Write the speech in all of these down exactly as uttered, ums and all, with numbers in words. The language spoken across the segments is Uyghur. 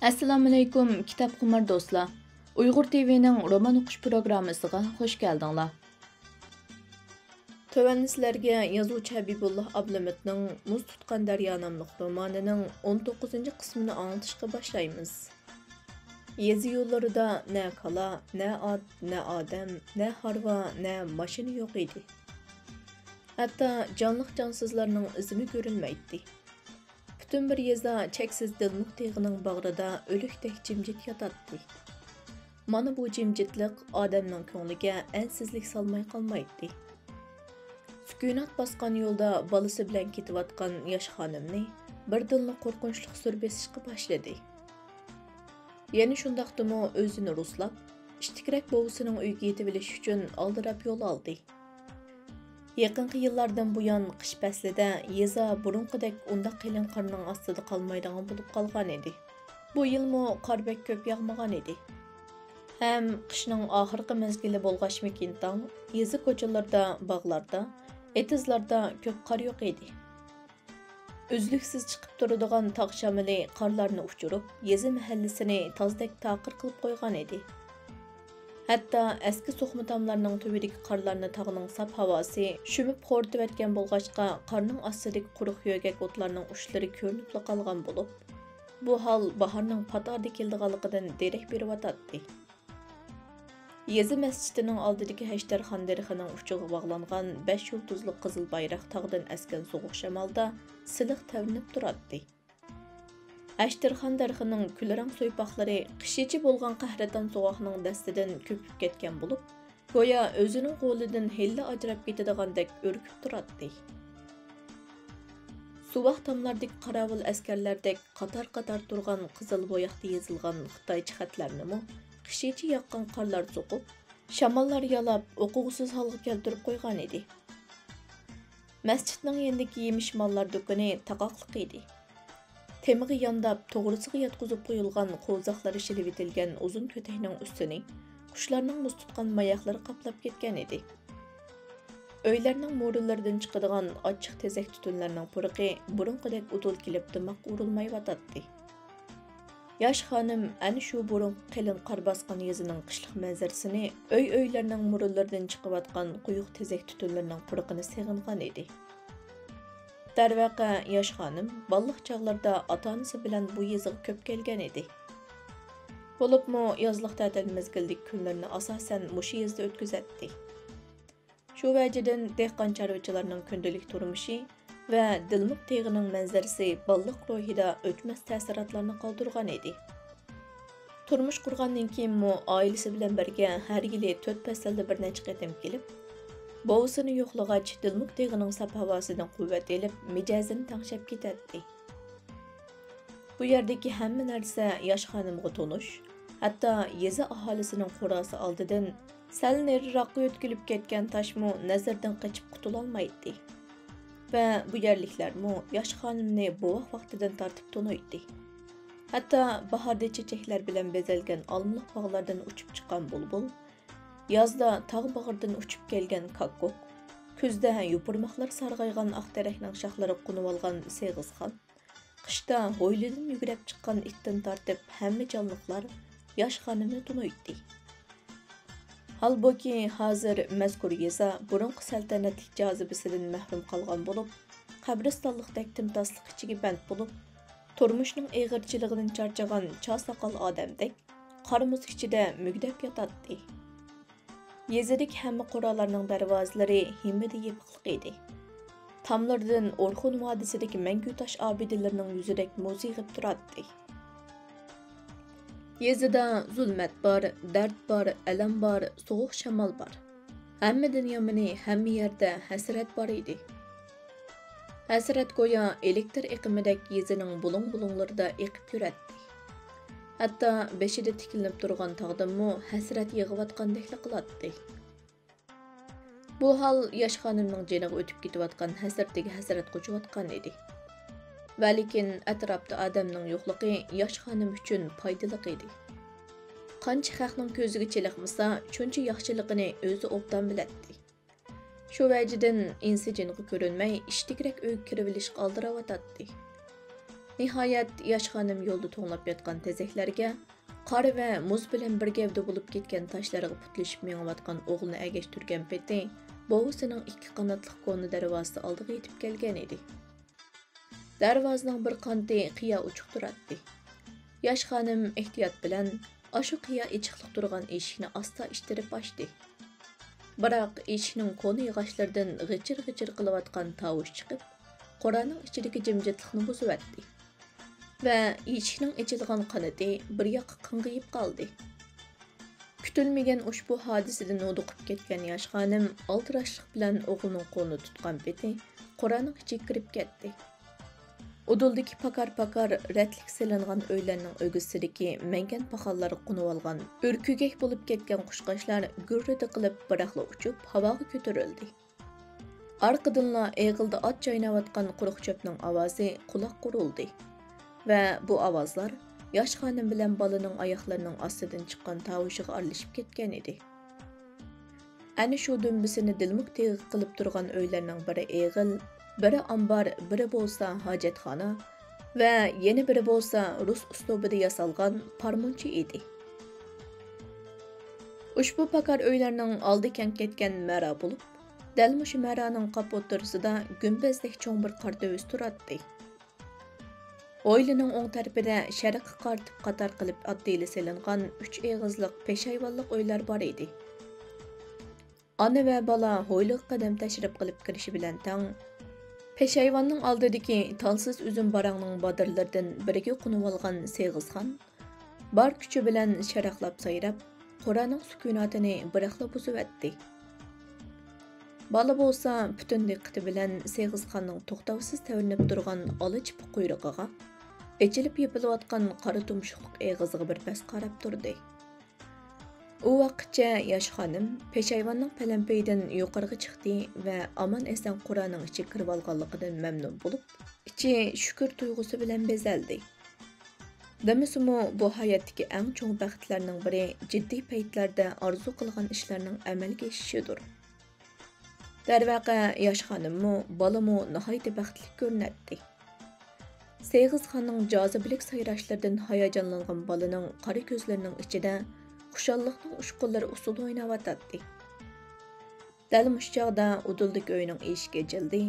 ئەسسالامۇئەلەيكۇم، كىتابخۇمار دوستلار! ئۇيغۇر تىۋىنىڭ رومان ئوقۇش پروگراممىسىغا خۇش كەلدىڭلار. تۆۋەندە سىلەرگە يازغۇچى ھەبىبۇللا ئابلىمىتنىڭ مۇز تۇتقان دەريا ناملىق رومانىنىڭ ئون توققۇزىنچى قىسمىنى ئاڭلىتىشقا باشلايمىز. يېزا يوللىرىدا نە كالا، نە ئات، نە ئادەم، نە ھارۋا، نە ماشىنا يوق ئىدى. ھەتتا جانلىق-جانسىزلارنىڭ ئىزىمۇ كۆرۈنمەيتتى. پۈتۈن بىر يېزا چەكسىز دىلمۇك تېغىنىڭ باغرىدا ئۆلۈكتەك جىمجىت ياتاتتى. مانا بۇ جىمجىتلىق ئادەمنىڭ كۆڭلىگە ئەنسىزلىك سالماي قالمايتتى. سۈكۈنات باسقان يولدا بالىسى بىلەن كېتىۋاتقان ياش خانىمنى بىردىنلا قورقۇنچلۇق سۈر بېسىشقا باشلىدى. يەنە شۇنداقتىمۇ ئۆزىنى رۇسلاپ، ئىتتىكرەك بوۋىسىنىڭ ئۆيىگە يېتىۋېلىش ئۈچۈن ئالدىراپ يول ئالدى. يېقىنقى يىللاردىن بۇيان، قىش پەسلىدە يېزا بۇرۇنقىدەك ئۇنداق قېلىن قارنىڭ ئاستىدا قالمايدىغان بولۇپ قالغانىدى. بۇ يىلمۇ قار بەك كۆپ ياغمىغانىدى. ھەم قىشنىڭ ئاخىرقى مەزگىلى بولغاچمىكىن تاڭ، يېزا كوچىلىرىدا، باغلاردا، ئېتىزلاردا كۆپ قار يوق ئىدى. ئۈزلۈكسىز چىقىپ تۇرىدىغان تاغ شامىلى قارلارنى ئۇچۇرۇپ، يېزا مەھەللىسىنى تازدەك تاقىر قىلىپ قويغانىدى. ھەتتا ئەسكى سوقما تاملارنىڭ تۈۋىدىكى قارلارنى تاغنىڭ ساپ ھاۋاسى شۈمۈپ خورىتىۋەتكەن بولغاچقا، قارنىڭ ئاستىدىكى قۇرۇق يۆگەك ئوتلارنىڭ ئۇچلىرى كۆرۈنۈپلا قالغان بولۇپ، بۇ ھال باھارنىڭ پات ئارىدا كېلىدىغانلىقىدىن دېرەك بېرىۋاتاتتى. يېزا مەسچىتىنىڭ ئالدىدىكى ھەشتەرخان دەرىخىنىڭ ئۇچىغا باغلانغان بەش يۇلتۇزلۇق قىزىل بايراق تاغدىن ئەسكەن سوغۇق شامالدا سىلىق تەۋرىنىپ تۇراتتى. ئەشتىرخان دەرىخىنىڭ كۈلرەڭ سويپاقلىرى قىشىچە بولغان قەھرىتان سوغۇقنىڭ دەستىدىن كۆپۈپ كەتكەن بولۇپ، گويا ئۆزىنىڭ غولىدىن ھېلىلا ئاجراپ كېتىدىغاندەك ئۈركۈپ تۇراتتى. سۇۋاق تاملاردىكى قاراۋۇل ئەسكەرلەردەك قاتار-قاتار تۇرغان قىزىل بوياقتا يېزىلغان خىتايچە خەتلەرنىمۇ قىشىچە ياغقان قارلار سوقۇپ، شاماللار يالاپ، ئوقۇغۇسىز ھالغا كەلتۈرۈپ قويغانىدى. مەسچىتنىڭ يېنىدىكى يېمىش ماللار دۇكىنى تاقاقلىق ئىدى. تېمىغا يانداپ، توغرىسىغا ياتقۇزۇپ قويۇلغان قوۋزاقلىرى شىلىۋېتىلگەن ئۇزۇن كۆتەكنىڭ ئۈستىنى قۇشلارنىڭ مۇز تۇتقان ماياقلىرى قاپلاپ كەتكەنىدى. ئۆيلەرنىڭ مۇرىلىرىدىن چىقىدىغان ئاچچىق تېزەك تۈتۈنلەرنىڭ پۇرىقى بۇرۇنقىدەك ئۇدۇل كېلىپ دىماققا ئۇرۇلمايۋاتاتتى. ياش خانىم ئەنە شۇ بۇرۇنقى قېلىن قار باسقان يېزىنىڭ قىشلىق مەنزىرىسىنى، ئۆي-ئۆيلەرنىڭ مۇرىلىرىدىن چىقىۋاتقان قويۇق تېزەك تۈتۈنلىرىنىڭ پۇرىقىنى سېغىنغانىدى. دەرۋەقە، ياش خانىم بالىلىق چاغلىرىدا ئاتا-ئانىسى بىلەن بۇ يېزىغا كۆپ كەلگەنىدى. بولۇپمۇ يازلىق تەتىل مەزگىلىدىكى كۈنلىرىنى ئاساسەن مۇشۇ يېزىدا ئۆتكۈزەتتى. شۇ ۋەجىدىن دېھقان-چارۋىچىلارنىڭ كۈندىلىك تۇرمۇشى ۋە دىلمۇك تېغىنىڭ مەنزىرىسى بالىلىق روھىدا ئۆچمەس تەسىراتلارنى قالدۇرغانىدى. تۇرمۇش قۇرغاندىن كېيىنمۇ ئائىلىسى بىلەن بىرگە ھەر يىلى تۆت پەسىلدە بىر نەچچە قېتىم كېلىپ، بوۋىسىنى يوقلىغاچ، دىلمۇك تېغىنىڭ ساپ ھاۋاسىدىن قۇۋۋەت ئېلىپ، مىجەزىنى تەڭشەپ كېتەتتى. بۇ يەردىكى ھەممە نەرسە ياش خانىمغا تونۇش، ھەتتا يېزا ئاھالىسىنىڭ قوراسى ئالدىدىن سەل نېرىراققا يۆتكىلىپ كەتكەن تاشمۇ نەزىرىدىن قېچىپ قۇتۇلالمايتتى. ۋە بۇ يەرلىكلەرمۇ ياش خانىمنى بوۋاق ۋاقتىدىن تارتىپ تونۇيتتى. ھەتتا باھاردا چېچەكلەر بىلەن بېزەلگەن ئالمىلىق باغلاردىن ئۇچۇپ چىققان بۇلبۇل، يازدا تاغ باغرىدىن ئۇچۇپ كەلگەن كاككۇك، كۈزدە يوپۇرماقلار سارغايغان ئاق تېرەكنىڭ شاخلىرىغا قونۇۋالغان سېغىزخان، قىشتا ھويلىدىن يۈگرەپ چىققان ئىتتىن تارتىپ ھەممە جانلىقلار ياش خانىمنى تونۇيتتى. ھالبۇكى، ھازىر مەزكۇر يېزا بۇرۇنقى سەلتەنەتلىك جاذىبىسىدىن مەھرۇم قالغان بولۇپ، قەبرىستانلىقتەك تىمتاسلىق ئىچىگە بەند بولۇپ، تۇرمۇشنىڭ ئېغىرچىلىقىدىن چارچىغان چاغ ساقال ئادەمدەك قار-مۇز ئىچىدە مۈگدەپ ياتاتتى. يېزىدىكى ھەممە قورالارنىڭ دەرۋازىلىرى ھىممىدە يېپىقلىق ئىدى. تاملىرىدىن ئورخۇن ۋادىسىدىكى مەڭگۈ تاش ئابىدىلىرىنىڭ يۈزىدەك مۇز يېغىپ تۇراتتى. يېزىدا زۇلمەت بار، دەرد بار، ئەلەم بار، سوغۇق شامال بار. ھەممىدىن يامىنى، ھەممە يەردە ھەسرەت بار ئىدى. ھەسرەت گويا ئېلېكتىر ئېقىمىدەك يېزىنىڭ بۇلۇڭ-بۇلۇڭلىرىدا ئېقىپ يۈرەتتى. ھەتتا بېشىدا تىكلىنىپ تۇرغان تاغدىنمۇ ھەسرەت يېغىۋاتقاندەكلا قىلاتتى. بۇ ھال ياش خانىمنىڭ جېنىغا ئۆتۈپ كېتىۋاتقان ھەسرىتىگە ھەسرەت قوشۇۋاتقان ئىدى. ۋەلىكىن ئەتراپتا ئادەمنىڭ يوقلۇقى ياش خانىم ئۈچۈن پايدىلىق ئىدى. قانچە خەقنىڭ كۆزىگە چېلىقمىسا، شۇنچە ياخشىلىقىنى ئۆزى ئوبدان بىلەتتى. شۇ ۋەجىدىن ئىنسى جىنغا كۆرۈنمەي، ئىشتىكرەك ئۆيگە كىرىۋېلىشقا ئالدىراۋاتاتتى. نىھايەت، ياش خانىم يولدا توڭلاپ ياتقان تېزەكلەرگە، قار ۋە مۇز بىلەن بىر گەۋدە بولۇپ كەتكەن تاشلارغا پۇتلىشىپ مېڭىۋاتقان ئوغلىنى ئەگەشتۈرگەن پېتى، بوۋىسىنىڭ ئىككى قاناتلىق كونا دەرۋازىسى ئالدىغا يېتىپ كەلگەنىدى. دەرۋازىنىڭ بىر قانىتى قىيا ئوچۇق تۇراتتى. ياش خانىم ئېھتىيات بىلەن ئاشۇ قىيا ئېچىقلىق تۇرغان ئىشىكنى ئاستا ئىتتىرىپ ئاچتى. بىراق ئىشىكنىڭ كونا ياغاچلىرىدىن غىچىر-غىچىر قىلىۋاتقان تاۋۇش چىقىپ، قورانىڭ ئىچىدىكى جىمجىتلىقنى بۇزۇۋەتتى ۋە ئىشىكنىڭ ئېچىلغان قانىتى بىر ياققا قىڭغىيىپ قالدى. كۈتۈلمىگەن ئۇشبۇ ھادىسىدىن ھودۇقۇپ كەتكەن ياش خانىم ئالدىراشلىق بىلەن ئوغلىنىڭ قولىنى تۇتقان پېتى قورانىڭ ئىچىگە كىرىپ كەتتى. ئۇدۇلدىكى پاكار-پاكار رەتلىك سېلىنغان ئۆيلەرنىڭ ئۆگزىسىدىكى مەڭگەن پاخاللارغا قونۇۋالغان ئۆركۈگەك بولۇپ كەتكەن قۇشقاچلار گۈررىدە قىلىپ بىراقلا ئۇچۇپ ھاۋاغا كۆتۈرۈلدى. ئارقىدىنلا ئېغىلدا ئات چايناۋاتقان قۇرۇق چۆپنىڭ ئاۋازى قۇلاققا ئۇرۇلدى ۋە بۇ ئاۋازلار ياش خانىم بىلەن بالىنىڭ ئاياقلىرىنىڭ ئاستىدىن چىققان تاۋۇشىغا ئارىلىشىپ كەتكەنىدى. ئەنە شۇ دۈمبىسىنى دىلمۇك تېغى قىلىپ تۇرغان ئۆيلەرنىڭ بىرى ئېغىل، بىرى ئامبار، بىرى بولسا ھاجەتخانا ۋە يەنە بىرى بولسا رۇس ئۇسلۇبىدا ياسالغان پارمۇنچا ئىدى. ئۇشبۇ پاكار ئۆيلەرنىڭ ئالدى كەڭ كەتكەن مەرا بولۇپ، دەل مۇشۇ مەرانىڭ قاپ ئوتتۇرىسىدا گۈمبەزدەك چوڭ بىر قارا دۆۋىسى تۇراتتى. ھويلىنىڭ ئوڭ تەرىپىدە شەرققە قارىتىپ قاتار قىلىپ ئاددىيلا سېلىنغان ئۈچ ئېغىزلىق پېشايۋانلىق ئۆيلەر بار ئىدى. ئانا ۋە بالا ھويلىغا قەدەم تەشرىپ قىلىپ كىرىشى بىلەن تەڭ، پېشايۋاننىڭ ئالدىدىكى تالسىز ئۈزۈم باراڭنىڭ بادىرلىرىدىن بىرىگە قونۇۋالغان سېغىزخان بار كۈچى بىلەن شاراقلاپ سايراپ، قورانىڭ سۈكۈناتىنى بىراقلا بۇزۇۋەتتى. بالا بولسا پۈتۈن دىققىتى بىلەن سېغىزخاننىڭ توختاۋسىز تەۋرىنىپ تۇرغان ئالا چىپىق قۇيرۇقىغا، ئېچىلىپ يېپىلىۋاتقان قارا تۇمشۇقلۇق ئېغىزىغا بىر پەس قاراپ تۇردى. ئۇ ۋاقىتچە ياش خانىم پېشايۋاننىڭ پەلەمپىيىدىن يۇقىرىغا چىقتى ۋە ئامان-ئېسەن قورانىڭ ئىچىگە كىرىۋالغانلىقىدىن مەمنۇن بولۇپ، ئىچى شۈكۈر تۇيغۇسى بىلەن بېزەلدى. دېمىسىمۇ، بۇ ھاياتتىكى ئەڭ چوڭ بەختلەرنىڭ بىرى جىددىي پەيتلەردە ئارزۇ قىلغان ئىشلارنىڭ ئەمەلگە ئېشىشىدۇر. دەرۋەقە، ياش خانىممۇ، بالىمۇ ناھايىتى بەختلىك كۆرۈنەتتى. سېغىزخاننىڭ جازىبىلىك سايراشلىرىدىن ھاياجانلانغان بالىنىڭ قارا كۆزلىرىنىڭ ئىچىدە خۇشاللىقنىڭ ئۇچقۇنلىرى ئۇسسۇل ئويناۋاتاتتى. دەل مۇشۇ چاغدا ئۇدۇلدىكى ئۆينىڭ ئىشىكى ئېچىلدى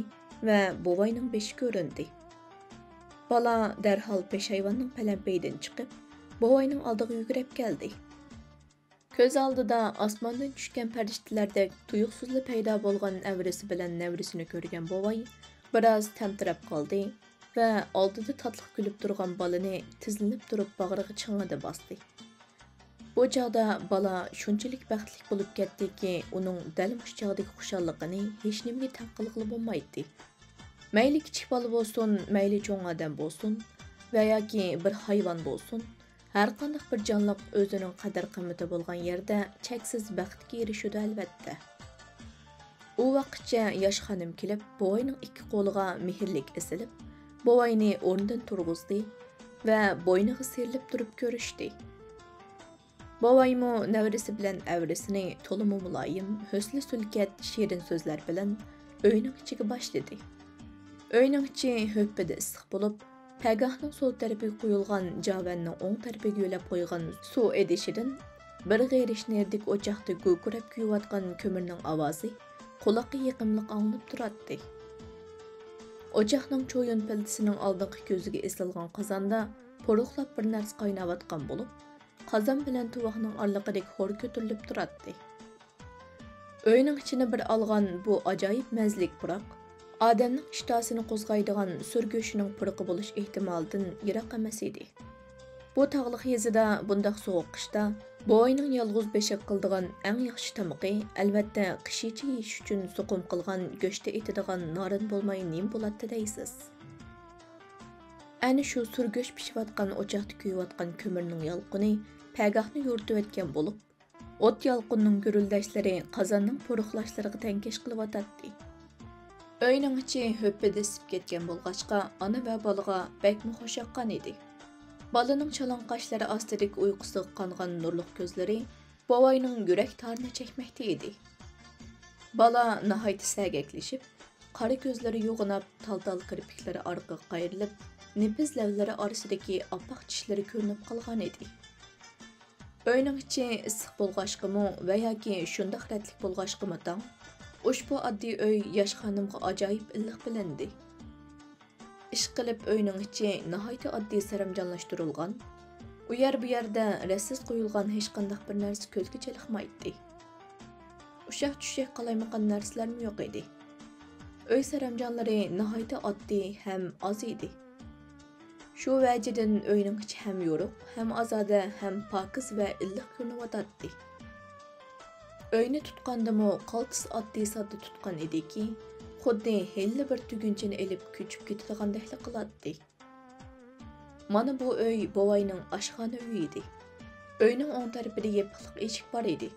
ۋە بوۋاينىڭ بېشى كۆرۈندى. بالا دەرھال پېشايۋاننىڭ پەلەمپىيىدىن چىقىپ، بوۋاينىڭ ئالدىغا يۈگۈرۈپ كەلدى. كۆز ئالدىدا ئاسماندىن چۈشكەن پەرىشتىلەردەك تۇيۇقسىزلا پەيدا بولغان ئەۋرىسى بىلەن نەۋرىسىنى كۆرگەن بوۋاي بىراز تەمتىرەپ قالدى ۋە ئالدىدا تاتلىق كۈلۈپ تۇرغان بالىنى تىزلىنىپ تۇرۇپ باغرىغا چىڭڭىدە باستى. بۇ چاغدا بالا شۇنچىلىك بەختلىك بولۇپ كەتتىكى، ئۇنىڭ دەل مۇشۇ چاغدىكى خۇشاللىقىنى ھېچنېمىگە تەڭ قىلغىلى بولمايتتى. مەيلى كىچىك بالا بولسۇن، مەيلى چوڭ ئادەم بولسۇن ۋە ياكى بىر ھايۋان بولسۇن، ھەرقانداق بىر جانلىق ئۆزىنىڭ قەدىر-قىممىتى بولغان يەردە چەكسىز بەختكە ئېرىشىدۇ، ئەلۋەتتە. ئۇ ۋاقىتچە ياش خانىم كېلىپ، بوۋاينىڭ ئىككى قولىغا مېھىرلىك ئېسىلىپ، بوۋاينى ئورنىدىن تۇرغۇزدى ۋە بوينىغا سىيرىلىپ تۇرۇپ كۆرۈشتى. بوۋايمۇ نەۋرىسى بىلەن ئەۋرىسىنى تولىمۇ مۇلايىم، ھۆسنى سۈلكەت، شېرىن سۆزلەر بىلەن ئۆينىڭ ئىچىگە باشلىدى. ئۆينىڭ ئىچى ھۆپپىدە ئىسسىق بولۇپ، پەگاھنىڭ سول تەرىپىگە قويۇلغان جاۋەننىڭ ئوڭ تەرىپىگە يۆلەپ قويغان سۇ ئىدىشىدىن بىر غېرىش نېرىدىكى ئوچاقتا گۈركىرەپ كۆيۈۋاتقان كۆمۈرنىڭ ئاۋازى قۇلاققا يېقىملىق ئاڭلىنىپ تۇراتتى. ئوچاقنىڭ چويۇن پىلتىسىنىڭ ئالدىنقى كۆزىگە ئېسىلغان قازاندا پۇرۇقلاپ بىر نەرسە قايناۋاتقان بولۇپ، قازان بىلەن تۇۋاقنىڭ ئارىلىقىدىكى خور كۆتۈرۈلۈپ تۇراتتى. ئۆينىڭ ئىچىنى بىر ئالغان بۇ ئاجايىپ مەززىلىك پۇراق ئادەمنىڭ ئىشتىھاسىنى قوزغايدىغان سۈر گۆشىنىڭ پۇرىقى بولۇش ئېھتىمالىدىن يىراق ئەمەس ئىدى. بۇ تاغلىق يېزىدا بۇنداق سوغۇق قىشتا بوۋاينىڭ يالغۇز بېشىغا قىلىدىغان ئەڭ ياخشى تامىقى، ئەلۋەتتە، قىشىچە يېيىش ئۈچۈن زوقۇم قىلغان گۆشتە ئېتىدىغان نارىن بولماي نېمە بولاتتى دەيسىز؟ ئەنە شۇ سۈر گۆش پىشىۋاتقان ئوچاقتا كۆيۈۋاتقان كۆمۈرنىڭ يالقۇنى پەگاھنى يورۇتۇۋەتكەن بولۇپ، ئوت يالقۇننىڭ گۈرۈلدەشلىرى قازاننىڭ پۇرۇقلاشلىرىغا تەڭكەش قىلىۋاتاتتى. ئۆينىڭ ئىچى ھۆپپىدە ئىسسىپ كەتكەن بولغاچقا، ئانا ۋە بالىغا بەكمۇ خوش ياققان ئىدى. بالىنىڭ چالاڭ قاشلىرى ئاستىدىكى ئۇيقۇسىغا قانغان نۇرلۇق كۆزلىرى بوۋاينىڭ يۈرەك تارىنى چەكمەكتە ئىدى. بالا ناھايىتى سەگەكلىشىپ، قارا كۆزلىرى يوغىناپ، تال-تال كىرپىكلىرى ئارقىغا قايرىلىپ، نېپىز لەۋلىرى ئارىسىدىكى ئاپئاق چىشلىرى كۆرۈنۈپ قالغان ئىدى. ئۆينىڭ ئىچى ئىسسىق بولغاچقىمۇ ۋە ياكى شۇنداق رەتلىك بولغاچقىمۇ تاڭ، ئۇشبۇ ئاددىي ئۆي ياش خانىمغا ئاجايىپ ئىللىق بىلىندى. ئىشقىلىپ، ئۆينىڭ ئىچى ناھايىتى ئاددىي سەرەمجانلاشتۇرۇلغان. ئۇ يەر-بۇ يەردە رەتسىز قويۇلغان ھېچقانداق بىر نەرسە كۆزگە چېلىقمايتتى. ئۇششاق-چۈششەك قالايمىقان نەرسىلەرمۇ يوق ئىدى. ئۆي سەرەمجانلىرى ناھايىتى ئاددىي ھەم ئاز ئىدى. شۇ ۋەجىدىن ئۆينىڭ ئىچى ھەم يورۇق، ھەم ئازادە، ھەم پاكىز ۋە ئىللىق كۆرۈنۈۋاتاتتى. ئۆينى تۇتقاندىمۇ قالتىس ئاددىي-ساددا تۇتقان ئىدىكى، خۇددى ھېلىلا بىر تۈگۈنچىنى ئېلىپ كۆچۈپ كېتىدىغاندەكلا قىلاتتى. مانا بۇ ئۆي بوۋاينىڭ ئاشخانا ئۆيى ئىدى. ئۆينىڭ ئوڭ تەرىپىدە يېپىقلىق ئىشىك بار ئىدى.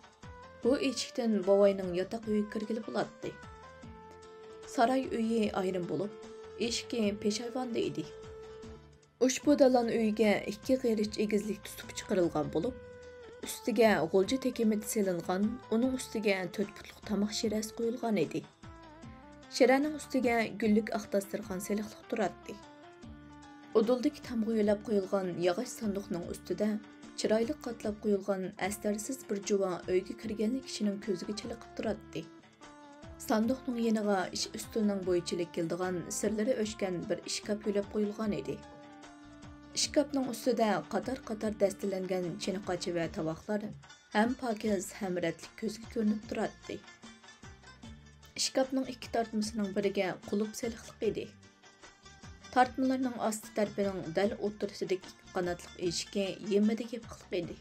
بۇ ئىشىكتىن بوۋاينىڭ ياتاق ئۆيىگە كىرگىلى بولاتتى. ساراي ئۆيى ئايرىم بولۇپ، ئىشىكى پېشايۋاندا ئىدى. ئۇشبۇ دالان ئۆيگە ئىككى غېرىچ ئېگىزلىكتە سۇپا چىقىرىلغان بولۇپ، ئۈستىگە غۇلجا تېكىمىتى سېلىنغان، ئۇنىڭ ئۈستىگە تۆت پۇتلۇق تاماق شىرەسى قويۇلغان ئىدى. شىرەنىڭ ئۈستىگە گۈللۈك ئاق داستىرخان سېلىقلىق تۇراتتى. ئۇدۇلدىكى تامغا يۆلەپ قويۇلغان ياغاچ ساندۇقنىڭ ئۈستىدە چىرايلىق قاتلاپ قويۇلغان ئەستەرسىز بىر جۇۋا ئۆيگە كىرگەنلا كىشىنىڭ كۆزىگە چېلىقىپ تۇراتتى. ساندۇقنىڭ يېنىغا ئىش ئۈستىلىنىڭ بويىچىلىك كېلىدىغان سىرلىرى ئۆچكەن بىر ئىشكاپ يۆلەپ قويۇلغان ئىدى. ئىشكاپنىڭ ئۈستىدە قاتار-قاتار دەستىلەنگەن چىنە قاچا ۋە تاۋاقلار ھەم پاكىز، ھەم رەتلىك كۆزگە كۆرۈنۈپ تۇراتتى. ئىشكاپنىڭ ئىككى تارتمىسىنىڭ بىرىگە قۇلۇپ سېلىقلىق ئىدى. تارتمىلارنىڭ ئاستى تەرىپىنىڭ دەل ئوتتۇرىسىدىكى ئىككى قاناتلىق ئىشىكى يېمىدە يېپىقلىق ئىدى.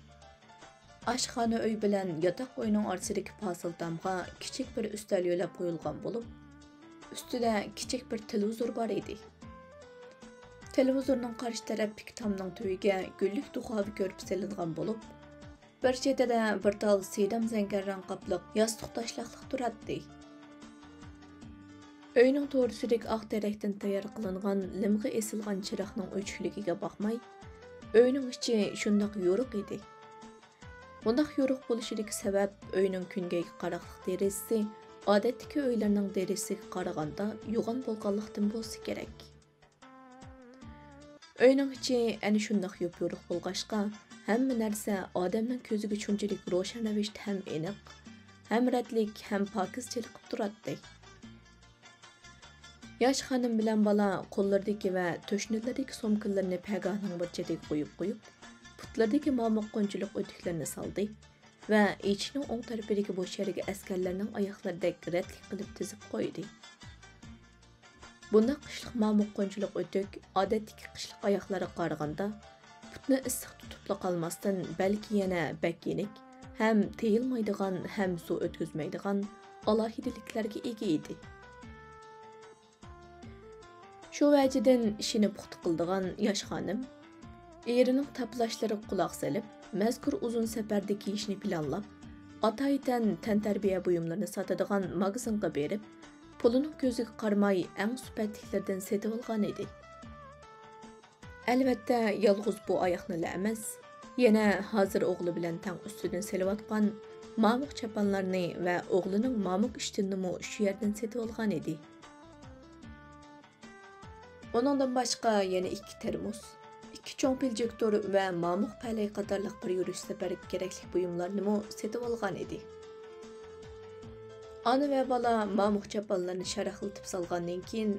ئاشخانا ئۆي بىلەن ياتاق ئۆينىڭ ئارىسىدىكى پاسىل تامغا كىچىك بىر ئۈستەل يۆلەپ قويۇلغان بولۇپ، ئۈستىدە كىچىك بىر تېلېۋىزور بار ئىدى. تېلېۋىزورنىڭ قارشى تەرەپتىكى تامنىڭ تۈۋىگە گۈللۈك دۇخاۋا كۆرپە سېلىنغان بولۇپ، بىر چېتىدە بىر تال سىدام زەڭگەر رەڭ قاپلىق ياستۇق تاشلاقلىق تۇراتتى. ئۆينىڭ تورۇسىدىكى ئاق تېرەكتىن تەييار قىلىنغان لىمغا ئېسىلغان چىراغنىڭ ئۆچۈكلۈكىگە باقماي، ئۆينىڭ ئىچى شۇنداق يورۇق ئىدى. بۇنداق يورۇق بولۇشىدىكى سەۋەب، ئۆينىڭ كۈنگەيگە قاراقلىق دېرىزىسى ئادەتتىكى ئۆيلەرنىڭ دېرىزىسىگە قارىغاندا يوغان بولغانلىقتىن بولسا كېرەك. ئۆينىڭ ئىچى ئەنە شۇنداق يوپيورۇق بولغاچقا، ھەممە نەرسە ئادەمنىڭ كۆزىگە شۇنچىلىك روشەن رەۋىشتە ھەم ئېنىق، ھەم رەتلىك، ھەم پاكىز چېلىقىپ تۇراتتى. ياش خانىم بىلەن بالا قوللىرىدىكى ۋە تۆشنىلىرىدىكى سومكىلىرىنى پەگاھنىڭ بىر چېتىگە قويۇپ قويۇپ، پۇتلىرىدىكى مامۇق غۇنچىلىق ئۆتۈكلىرىنى سالدى ۋە ئىشىكنىڭ ئوڭ تەرىپىدىكى بوش يەرگە ئەسكەرلەرنىڭ ئاياغلىرىدەك رەتلىك قىلىپ تىزىپ قويدى. بۇنداق قىشلىق مامۇق غۇنچىلىق ئۆتۈك ئادەتتىكى قىشلىق ئاياغلارغا قارىغاندا پۇتنى ئىسسىق تۇتۇپلا قالماستىن، بەلكى يەنە بەك يېنىك، ھەم تېيىلمايدىغان، ھەم سۇ ئۆتكۈزمەيدىغان ئالاھىدىلىكلەرگە ئىگە ئىدى. شۇ ۋەجىدىن ئىشىنى پۇختا قىلىدىغان ياش خانىم ئېرىنىڭ تاپىلاشلىرىغا قۇلاق سېلىپ، مەزكۇر ئۇزۇن سەپەردە كىيىشنى پىلانلاپ، ئاتايىتەن تەنتەربىيە بۇيۇملىرىنى ساتىدىغان ماگىزىنغا بېرىپ، پۇلىنىڭ كۆزىگە قارىماي، ئەڭ سۈپەتلىكلىرىدىن سېتىۋالغان ئىدى. ئەلۋەتتە، يالغۇز بۇ ئاياغنىلا ئەمەس، يەنە ھازىر ئوغلى بىلەن تەڭ ئۈستىدىن سېلىۋاتقان مامۇق چاپانلارنى ۋە ئوغلىنىڭ مامۇق ئىشتىنىنىمۇ شۇ يەردىن سېتىۋالغان ئىدى. ئۇنىڭدىن باشقا يەنە ئىككى تېرموس، ئىككى چوڭ پىلجىكتۇر ۋە مامۇق پەلەي قاتارلىق بىر يۈرۈش سەپەرگە كېرەكلىك بۇيۇملارنىمۇ سېتىۋالغان ئىدى. ئانا ۋە بالا مامۇق چاپانلىرىنى شاراقلىتىپ سالغاندىن كېيىن،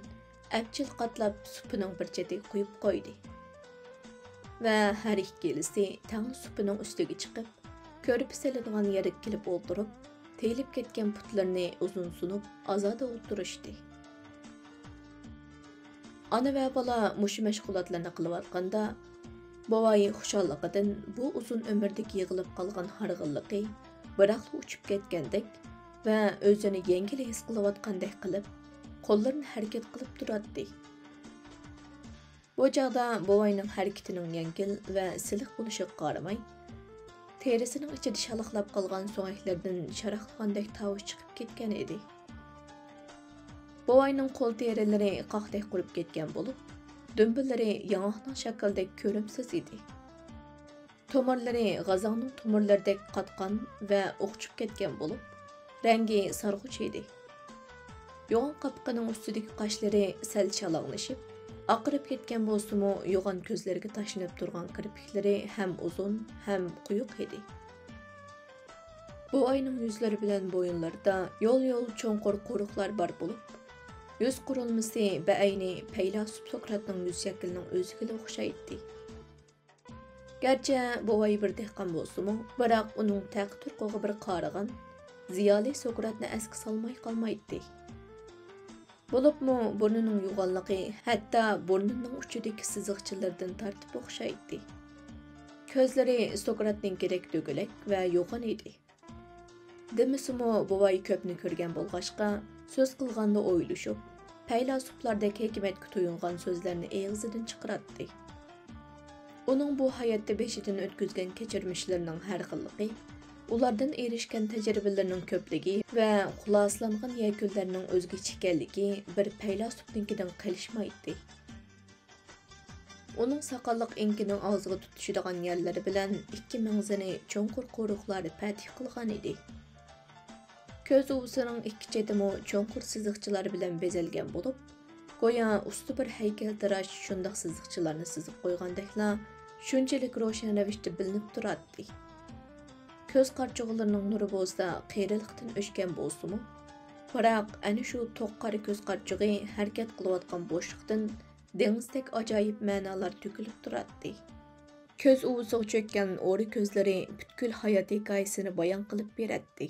ئەپچىل قاتلاپ سۇپىنىڭ بىر چېتىگە قويۇپ قويدى. ۋە ھەر ئىككىلىسى تەڭ سۇپىنىڭ ئۈستىگە چىقىپ، كۆرپە سېلىنغان يەرگە كېلىپ ئولتۇرۇپ، تېيىلىپ كەتكەن پۇتلىرىنى ئۇزۇن سۇنۇپ، ئازادە ئولتۇرۇشتى. ئانا ۋە بالا مۇشۇ مەشغۇلاتلارنى قىلىۋاتقاندا، بوۋاي خۇشاللىقىدىن بۇ ئۇزۇن ئۆمۈردىكى يىغىلىپ قالغان ھارغىنلىقى بىراقلا ئۇچۇپ كەتكەندەك ۋە ئۆزىنى يەڭگىل ھېس قىلىۋاتقاندەك قىلىپ، قوللىرىنى ھەرىكەت قىلىپ تۇراتتى. بۇ چاغدا بوۋاينىڭ ھەرىكىتىنىڭ يەڭگىل ۋە سىلىق بولۇشىغا قارىماي، تېرىسىنىڭ ئىچىدە شالاقلاپ قالغان سۆڭەكلىرىدىن شاراقلىغاندەك تاۋۇش چىقىپ كەتكەن ئىدى. بوۋاينىڭ قول تېرىلىرى قاقتەك قۇرۇپ كەتكەن بولۇپ، دۈمبىلىرى ياڭاقنىڭ شاكىلىدەك كۆرۈمسىز ئىدى. تومۇرلىرى غازاڭنىڭ تومۇرلىرىدەك قاتقان ۋە ئوخشىشىپ كەتكەن بولۇپ، رەڭگى سارغۇچ ئىدى. يوغان قاپىقىنىڭ ئۈستىدىكى قاشلىرى سەل شالاڭلىشىپ، ئاقىرىپ كەتكەن بولسىمۇ، يوغان كۆزلىرىگە تاشلىنىپ تۇرغان كىرپىكلىرى ھەم ئۇزۇن، ھەم قويۇق ئىدى. بوۋاينىڭ يۈزلىرى بىلەن بويۇنلىرىدا يول-يول چوڭقۇر قورۇقلار بار بولۇپ، يۈز قۇرۇلمىسى بەئەينى پەيلاسوپ سوكراتنىڭ يۈز شەكلىنىڭ ئۆزىگىلا ئوخشايتتى. گەرچە بوۋاي بىر دېھقان بولسىمۇ، بىراق ئۇنىڭ تەقى-تۇرقىغا بىر قارىغان زىيالىي سوكراتنى ئەسكە سالماي قالمايتتى. بولۇپمۇ بۇرنىنىڭ يوغانلىقى ھەتتا بۇرنىنىڭ ئۇچىدىكى سىزىقچىلىرىدىن تارتىپ ئوخشايتتى. كۆزلىرى سوكراتنىڭكىدەك دۆگىلەك ۋە يوغان ئىدى. دېمىسىمۇ، بوۋاي كۆپنى كۆرگەن بولغاچقا، سۆز قىلغاندا ئويلىشىپ، پەيلاسوپلاردەك ھېكمەتكە تويۇنغان سۆزلەرنى ئېغىزىدىن چىقىراتتى. ئۇنىڭ بۇ ھاياتتا بېشىدىن ئۆتكۈزگەن كەچۈرمىشلىرىنىڭ ھەر خىللىقى، ئۇلاردىن ئېرىشكەن تەجرىبىلىرىنىڭ كۆپلۈكى ۋە خۇلاسىلانغان يەكۈنلەرنىڭ ئۆزگىچە ئىكەنلىكى بىر پەيلاسوپنىڭكىدىن قېلىشمايتتى. ئۇنىڭ ساقاللىق ئېڭىكىنىڭ ئاغزىغا تۇتىشىدىغان يەرلىرى بىلەن ئىككى مەڭزىنى چوڭقۇر قورۇقلار پەتىھ قىلغان ئىدى. كۆز ئۇۋىسىنىڭ ئىككى چېتىمۇ چوڭقۇر سىزىقچىلار بىلەن بېزەلگەن بولۇپ، گويا ئۇستا بىر ھەيكەلتىراش شۇنداق سىزىقچىلارنى سىزىپ قويغاندەكلا، شۇنچىلىك روشەن رەۋىشتە بىلىنىپ تۇراتتى. كۆز قارچۇغلىرىنىڭ نۇرى بولسا قېرىلىقتىن ئۆچكەن بولسىمۇ، بىراق ئەنە شۇ توق قارا كۆز قارچۇغى ھەرىكەت قىلىۋاتقان بوشلۇقتىن دېڭىزدەك ئاجايىپ مەنالار تۆكۈلۈپ تۇراتتى. كۆز ئۇۋىسىغا چۆككەن ئورا كۆزلىرى پۈتكۈل ھايات ھېكايىسىنى بايان قىلىپ بېرەتتى.